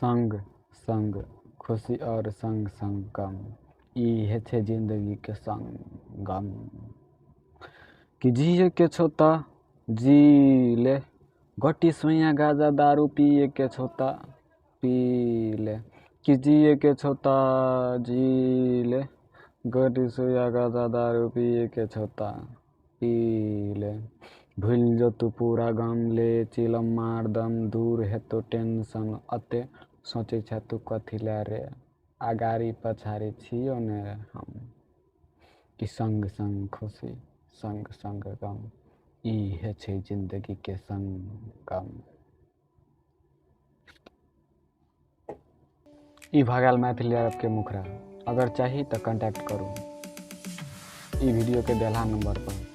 संग संग खुशी और संग संग गम, इहे छै जिन्दगीके संगम। कि जियैके छौ तऽ जी ले, गोटी सुइया गाँजा दारू पियैके छौ तऽ पी ले। कि जियैके छौ तऽ जी ले, गोटी सुइया गाँजा दारू पियैके छौ तऽ पी ले। भुलि जो तू पूरा गम ले चिलम मार दम, दूर हेतौ टेंशन। अते सोचै छे तू कथी लए रे, अगाड़ी पछाड़ी छियौ ने हम। कि संग संग खुशी संग संग गम, इहे छै जिन्दगीके संगम। ई भऽ गेल मैथिली अरबके मुखड़ा। अगर चाही तऽ कॉन्टैक्ट करू ई वीडियोके देलहा नंबर पर।